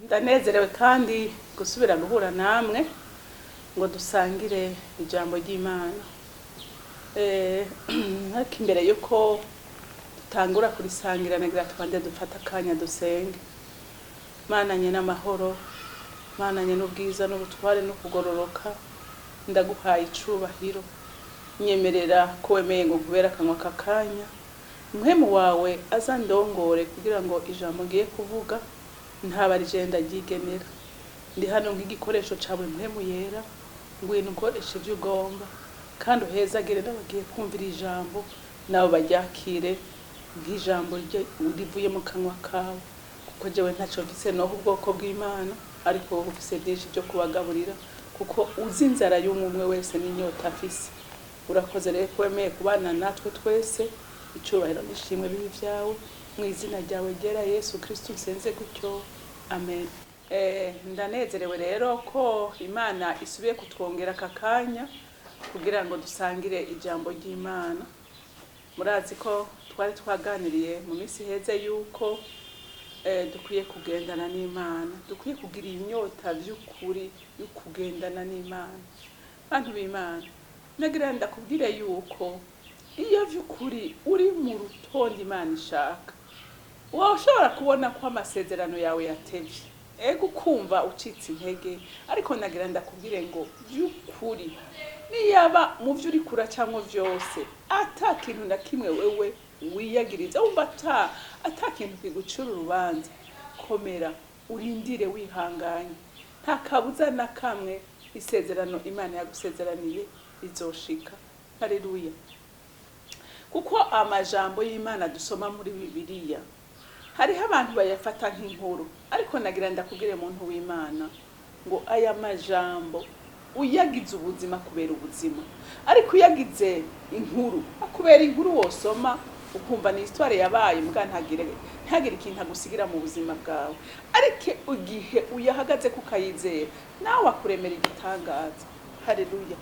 Ndanezerewe kandi gusubira guhura namwe ngo dusangire ijambo ry'Imana. Ariko imbere yuko dutangura kurisangira, nagira tubanze dufate akanya dusenge. Mana nye n'amahoro, Mana nye n'ubwiza n'ubutware no kugororoka, ndaguhaye icubahiro. Nyemerera ko wemeye ngo nkubere akanwa aka kanya, mpwemu wawe aza ndongore kugira ngo ijambo ngiye kuvuga ntaba ari je ndaryigenera. Ndi hano nk'igikoresho cawe, Mpwemu Yera, ngwino ukoreshe ivyo ugomba, kandi uhezagire n'abagiye kumvira ijambo, nabo baryakire nk'ijambo rivuye mu kanwa kawe, kuko jewe ntaco mfise noha ubwoko bw'Imana, ariko wowe ufise byinshi byo kubagaburira, kuko uzi inzara y'umwe wese n'inyota afise. Urakoze rero ko wemeye kubana natwe twese. Icubahiro n'ishimwe bibi vyawe, mu izina ryawe ryera Yesu Kristo nsenze gutyo, amen. Ndanezerewe rero ko Imana isubiye kutwongera aka kanya kugira ngo dusangire ijambo ry'Imana. Murazi ko twari twaganiriye mu minsi iheze yuko dukwiye kugendana n'Imana, dukwiye kugira inyota vy'ukuri yo kugendana n'Imana. Bantu b'Imana, nagira ndakubwire yuko iyo vy'ukuri uri mu rutonde Imana ishaka, woshobora kubona ko amasezerano yawe yatevye, ego ukumva ucitse intege, ariko nagira ndakubwire ngo vy'ukuri niyaba mu vyo uriko uracamwo vyose ata kintu na kimwe wewe wiyagiriza, wumva ata kintu kigucira urubanza, komera, urindire wihanganye. Nta kabuza na kamwe isezerano Imana yagusezeraniye rizoshika. Haleluya! Kuko amajambo y'Imana dusoma muri Bibiliya, hariho abantu bayafata nk'inkuru, ariko nagira ndakubwire, muntu w'Imana, ngo aya majambo uyagize ubuzima kubera ubuzima, ariko uyagize inkuru akubera inkuru wosoma ukumva ni histoire yabaye, mbwa ntagire ikintu agusigira mu buzima bwawe. Ariko igihe uyahagaze kukayizera, nawe akuremera igitangaza. Haleluya!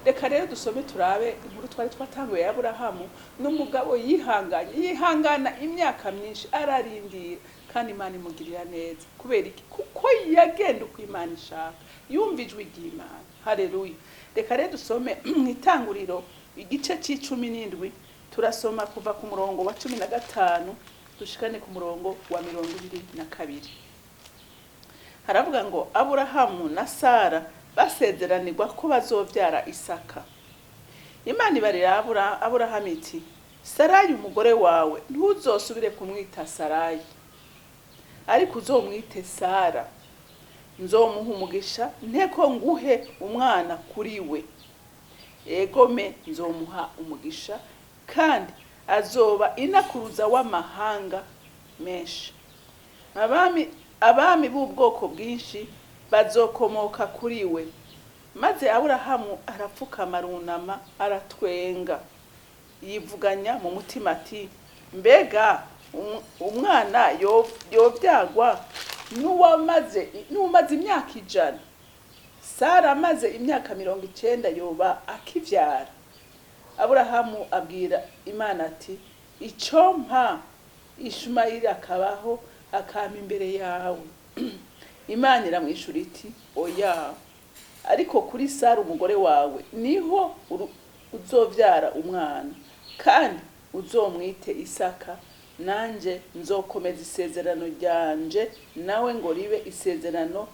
Reka rero dusome turabe inkuru twari twatanguye ya Aburahamu n'umugabo yihanganye, yihangana imyaka myinshi, ararindira, kandi Imana imugirira neza. Kubera iki? Kuko yagenda uko Imana ishaka, yumva ijwi ry'Imana. Haleluya! Reka rero dusome mu Itanguriro igice c'icumi n'indwi, turasoma kuva ku murongo wa 15 dushikane ku murongo wa 22. Haravuga ngo: Aburahamu na Sara basezeranirwa ko bazovyara Isaka. Imana ibarira Aburahamu iti: "Sarayi umugore wawe ntuzosubire kumwita Sarayi, ariko uzomwite Sara. Nzomuha umugisha, nteko nguhe umwana kuri we. Egome, nzomuha umugisha, kandi azoba inakuruza w'amahanga menshi. Abami b'ubwoko bwinshi bazokomoka kuri we." Maze Aburahamu arapfukama, arunama, aratwenga, yivuganya mu mutima ati: "Mbega umwana yovyagwa n'uwamaze imyaka 100? Sara amaze imyaka 90 yoba akivyara?" Aburahamu abwira Imana ati: "Ico mpa Ishumayeli akabaho, akampa imbere yawe." Imana iramwishura iti: "Oya, ariko kuri Sara umugore wawe niho uzovyara umwana, kandi uzomwite Isaka. Nanje nzokomeza isezerano ryanje nawe ngo ribe isezerano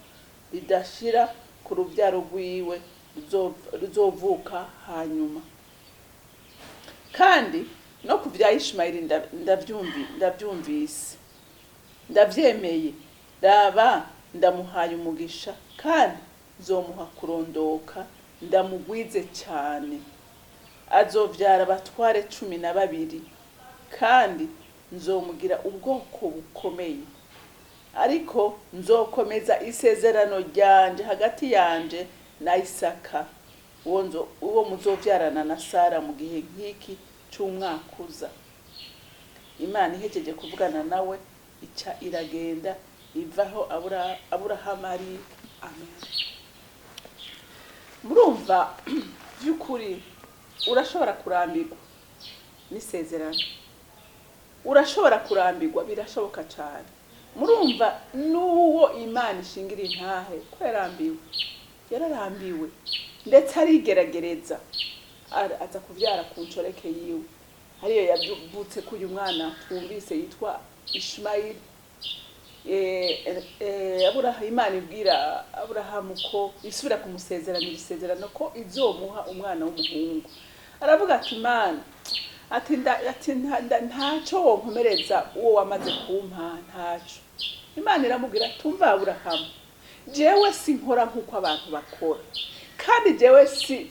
ridashira ku ruvyaro rwiwe ruzovuka hanyuma. Kandi no ku vya Ishimayeli ndavyumvise, ndavyemeye. Raba, ndamuhaye umugisha, kandi nzomuha kurondoka, ndamugwize cyane. Azovyara abatware 12, kandi nzomugira ubwoko bukomeye. Ariko nzokomeza isezerano ryanje hagati yanje na Isaka, uwo muzovyarana na Sara mu gihe nk'iki c'umwaka uza." Imana ihejeje kuvugana nawe, ica iragenda, ivaho Aburahamu ari. Amen. Murumva, by'ukuri urashobora kurambirwa n'isezerano, urashobora kurambirwa, birashoboka cyane. Murumva n'uwo Imana ishingira intahe ko yarambiwe, yararambiwe ndetse arigeragereza, aza kuvyara ku nshoreke yiwe, ariyo yavutse ko uyu mwana twumvise yitwa Ishimayeli. Imana ibwira Aburahamu ko isubira kumusezeranira isezerano ko izomuha umwana w'umuhungu. Aravuga ati: "Imana," ati, "ati ntaco wonkomereza uwo wamaze kumpa, ntaco." Imana iramubwira: "Tumva Aburahamu, jewe sinkora nk'uko abantu bakora, kandi jewe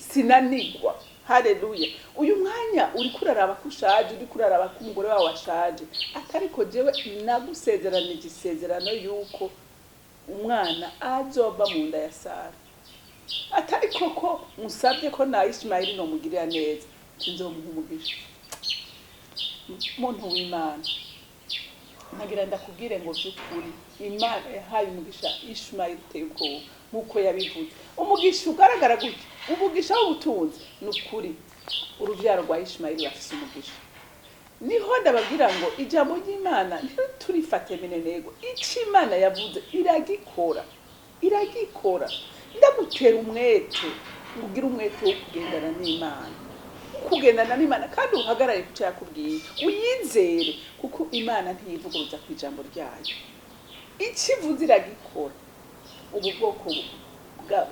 sinanigwa." Haleluya! Uyu mwanya uriko uraraba ko ushaje, uriko uraraba ko umugore wawe ashaje, atariko jewe nagusezeranije isezerano yuko umwana azova mu nda ya Sara, atari koko musabye ko na Ishimayeli nomugirira neza, sinzomuha umugisha. Muntu w'Imana, nagira ndakubwire ngo vy'ukuri Imana yahaye umugisha Ishimayeli uteye ubwoba nk'uko yabivuze. Umugisha ugaragara gutya, umugisha w'ubutunzi, ni ukuri uruvyaro rwa Ishimayeli bafise umugisha. Niho ndababwira ngo ijambo ry'Imana ntiturifate minenego. Ico Imana yavuze iragikora, iragikora. Ndagutera umwete ngo ugire umwete wo kugendana n'Imana, kugendana n'Imana, kandi uhagarare ku cyo yakubwiye, uyizere, kuko Imana ntiyivuguruza ku ijambo ryayo. Icyo ivuze iragikora. Ubu bwoko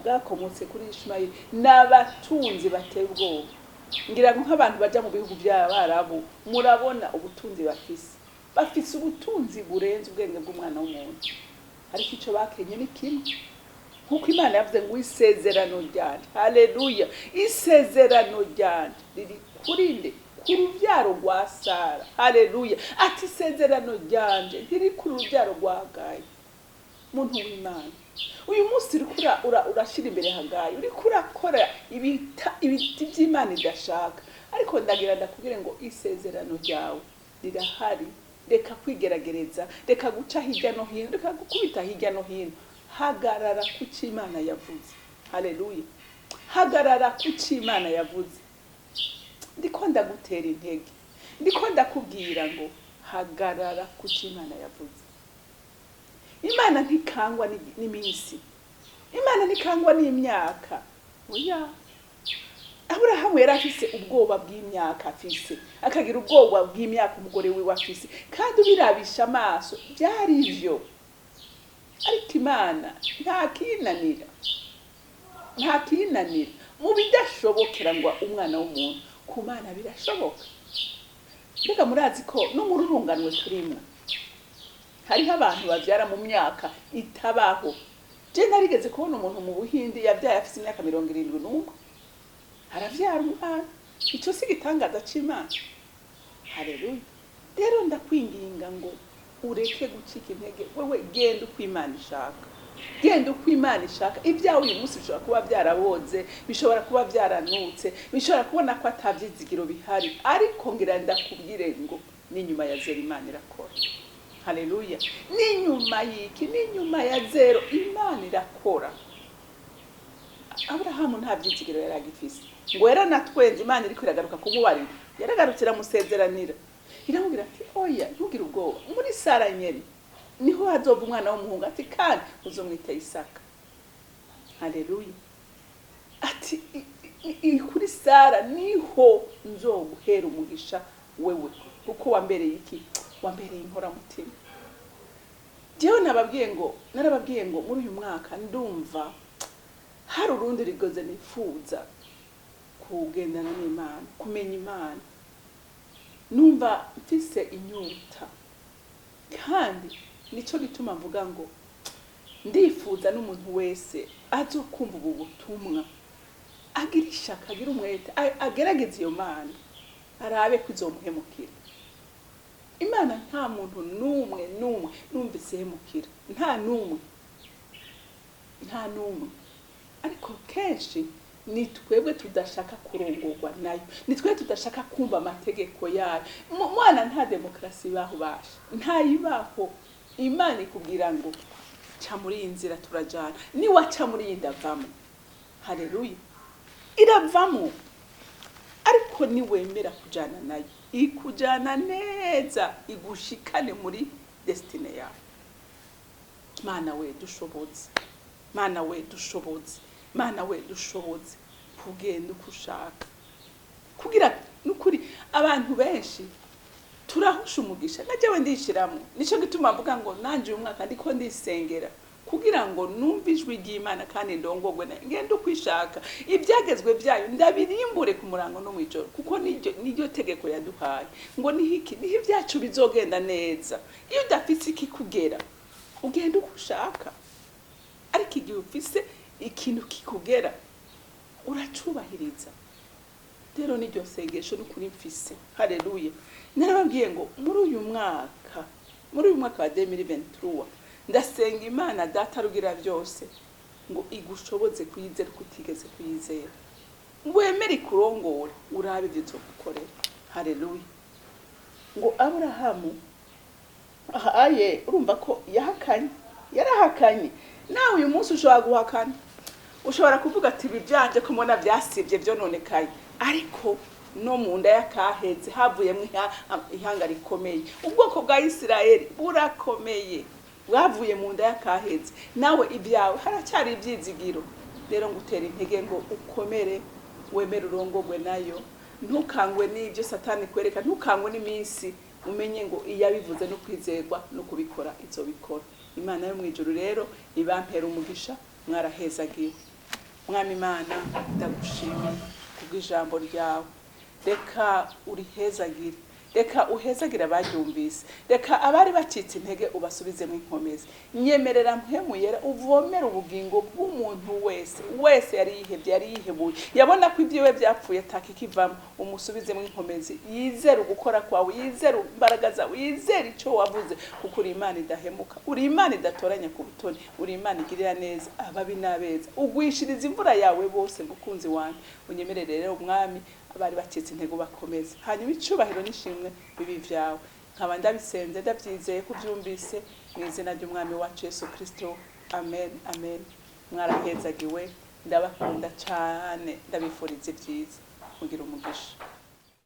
bwakomotse kuri Ishimayeli ni abatunzi bateye ubwoba. Ngira ngo nk'abantu baja mu bihugu by'Abarabu murabona ubutunzi bafise. Bafise ubutunzi burenze ubwenge bw'umwana w'umuntu, ariko ico bakenye ni kimwe, nkuko Imana yavuze ngo: "Isezerano ryanje," haleluya, "isezerano ryanje riri kuri nde? Ku ruvyaro rwa Sara." Haleluya! Ati: "Isezerano ryanje ntiri ku ruvyaro rwa Hagayi." Muntu w'Imana, uyu munsi uriko urashira imbere Hagayi, uriko urakora ibiti by'Imana idashaka, ariko ndagira ndakubwire ngo isezerano ryawe rirahari. Reka kwigerageza, reka guca hirya no hino, reka gukubita hirya no hino. Hagarara ku cyo Imana yavuze. Haleluya! Hagarara ku cyo Imana yavuze. Ndiko ndagutera intege, ndiko ndakubwira ngo hagarara ku cyo Imana yavuze. Imana ntikangwa n'iminsi, Imana ntikangwa n'imyaka, oya. Aburahamu yari afise ubwoba bw'imyaka afise, akagira ubwoba bw'imyaka umugore wiwe afise, kandi ubirabisha amaso byari ivyo, ariko Imana nta kinanira, nta kinanira. Mu bidashobokera ngo umwana w'umuntu, ku Mana birashoboka. Mbega murazi ko no mu rurunganwe turimwo hariho abantu bavyara mu myaka itabaho? Je narigeze kubona umuntu mu Buhindi yavyaye afise imyaka 71, aravyara umwana. Ico si igitangaza c'Imana? Haleluya! Rero ndakwinginga ngo ureke gucika intege. Wewe genda uko Imana ishaka, genda uko Imana ishaka. Ibyawe uyu munsi bishobora kuba byaraboze, bishobora kuba byaranutse, bishobora kubona ko atavyizigiro bihari, ariko ngira ndakubwire ngo n'inyuma ya zero Imana irakora. Haleluya! N'inyuma y'iki? N'inyuma ya zero Imana irakora. Aburahamu nta byizigiro yari agifise, ngo yaranatwenze. Imana iriko iragaruka kumubarira, yaragarutse iramusezeranira, iramubwira ati: "Oya, ntugire ubwoba, muri Sara nyene niho hazova umwana w'umuhungu," ati: "kandi uzomwita Isaka." Haleluya! Ati: "Kuri Sara niho nzoguhera umugisha wewe, kuko wambereye iki? Wambereye inkoramutima." Jewe nababwiye ngo, narababwiye ngo muri uyu mwaka ndumva hari urundi rigoze nifuza kugendana n'Imana, kumenya Imana. Numva mfise inyota, kandi nico gituma mvuga ngo ndifuza n'umuntu wese azokumva ubu butumwa agira ishaka, agira umwete, agerageze iyo Mana, arabe ko izomuhemukira. Imana nta muntu n'umwe n'umwe numvise ihemukira, nta n'umwe, nta n'umwe. Ariko kenshi ni twebwe tudashaka kurongorwa nayo, ni twebwe tudashaka kumva amategeko yayo. Mwana, nta demokarasi ibaho, basha, ntayibaho. Imana ikubwira ngo ca muri iyi nzira, turajana. Niwaca muri iyi, ndavamo. Haleluya! Iravamo. Ariko niwemera kujana nayo, ikujana neza, igushikane muri destinée yawe. Mana we dushoboze, Mana we dushoboze, Mana we dushoboze kugenda uko ushaka. Kugira nukuri abantu benshi turahusha umugisha, na jewe ndishiramo. Nico gituma mvuga ngo nanje uyu mwaka ndiko ndisengera kugira ngo numve ijwi ry'Imana kandi ndongogwe nayo, ngende uko ishaka, ibyagezwe byayo ndabirimbure ku murango no mw'ijoro, kuko niryo tegeko yaduhaye ngo nihiki niho ibyacu bizogenda neza. Iyo udafise ikikugera ugenda uko ushaka, ariko igihe ufise ikintu kikugera uracubahiriza. Rero n'iryo sengesho n'ukuri mfise. Haleluya. Narababwiye ngo muri uyu mwaka wa 2023 ndasenga Imana Data rugira byose ngo igushoboze kuyizera uko utigeze kuyizera, wemere ikurongore, urabe ibyo izogukorera. Haleluya. Ngo Aburahamu ahaye, urumva ko yahakanye, yarahakanye. Nawe uyu munsi ushobora guhakana, ushobora kuvuga ati ibi byanje ko mbona byasibye byononekaye, ariko no mu nda y'akaheze havuyemo ihanga rikomeye. Ubwoko bwa Isirayeli burakomeye, bwavuye mu nda y'akaheze. Nawe ibyawe haracyari ibyizigiro. Rero ngutera intege ngo ukomere, wemere urongogwe nayo, ntukangwe n'ibyo Satani kwereka, ntukangwe n'iminsi, umenye ngo iyo abivuze no kwizerwa no kubikora izobikora. Imana yo mu ijuru rero ibampera umugisha, mwarahezagiwe. Mwami Imana, ndagushimiye kubw'ijambo ryawe. Reka urihezagire, reka uhezagire abaryumvise, reka abari bacitse intege ubasubizemo inkomezi. Nyemerera Mpwemu Yera uvomere ubugingo bw'umuntu wese wese yari yihebye, yari yihebuye, yabona ko ibyiwe byapfuye atakikivamo, umusubizemo inkomezi, yizere ugukora kwawe, yizere imbaraga zawe, yizere icyo wavuze, kuko uri Imana idahemuka, uri Imana idatoranya ku butoni, uri Imana igirira neza ababi n'abeza, ugwishiriza imvura yawe bose. Mukunzi wanjye, unyemerere rero Umwami abari bacitse intego bakomeze, hanyuma icubahiro n'ishimwe bibi vyawe. Nkaba ndabisenze ndabyizeye ko ubyumvise, mu izina ry'Umwami wacu Yesu Kristo, amen, amen. Mwarahezagiwe, ndabakunda cyane, ndabifuriza ibyiza, mugira umugisha.